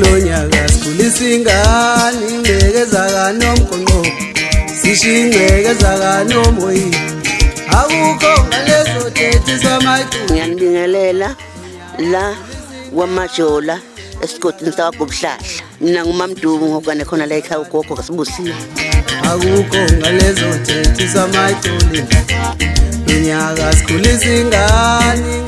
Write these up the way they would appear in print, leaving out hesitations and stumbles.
Kulo nyaka sikhulisa ingane ingceke zakanomgonqo, sisho ingceke zakanomoyi, akukho ngalezo thethi zamaculo. Ngiyanibingelela la kwaMajola esigodini sakwaGobuhlahla. Mina nguMamdubu ngokane khona la ekhaya ugogo kaSibusile. Akukho ngalezo thethi zamaculi, lonyaka sikhulisa ingane.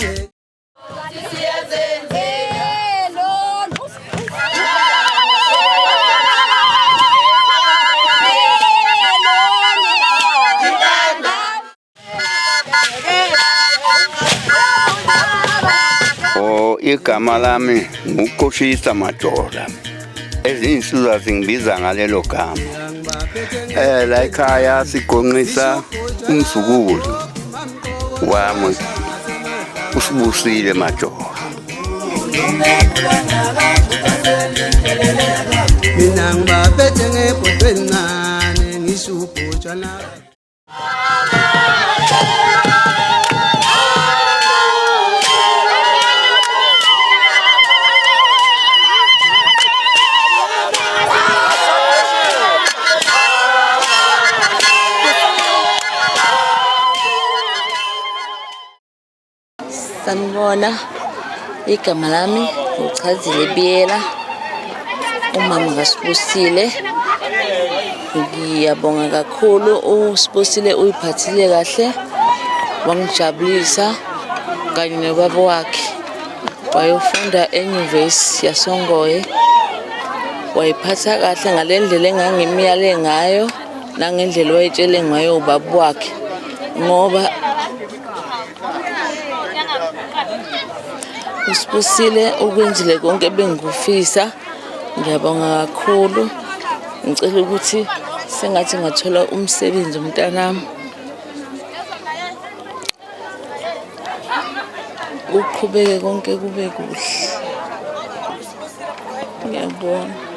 Oh, igama lami nguKoshisa Majola. Ezinye insizwa zingibiza ngalelo gama. La ekhaya sigonqisa umzukulu wami uSibusile Majola. Mina ngibaphethe ngebhodo elincane ngisho ubhotshwana. Sanibona, igama lami uChazile Biyela, umama kaSibusile. Ngiyabonga kakhulu, uSibusile uyiphathile kahle, wangijabulisa kanye nobaba wakhe. Wayofunda enyuvesi yasoNgoye, wayiphatha kahle ngale ndlela engangimyale ngayo nangendlela wayetshele ngayo ubaba wakhe, ngoba uSibusile ukwenzile konke ebengikufisa. Ngiyabonga kakhulu. Ngicela ukuthi sengathi ngathola umsebenzi umntanami, kuqhubeke konke kube kuhle. Ngiyabonga.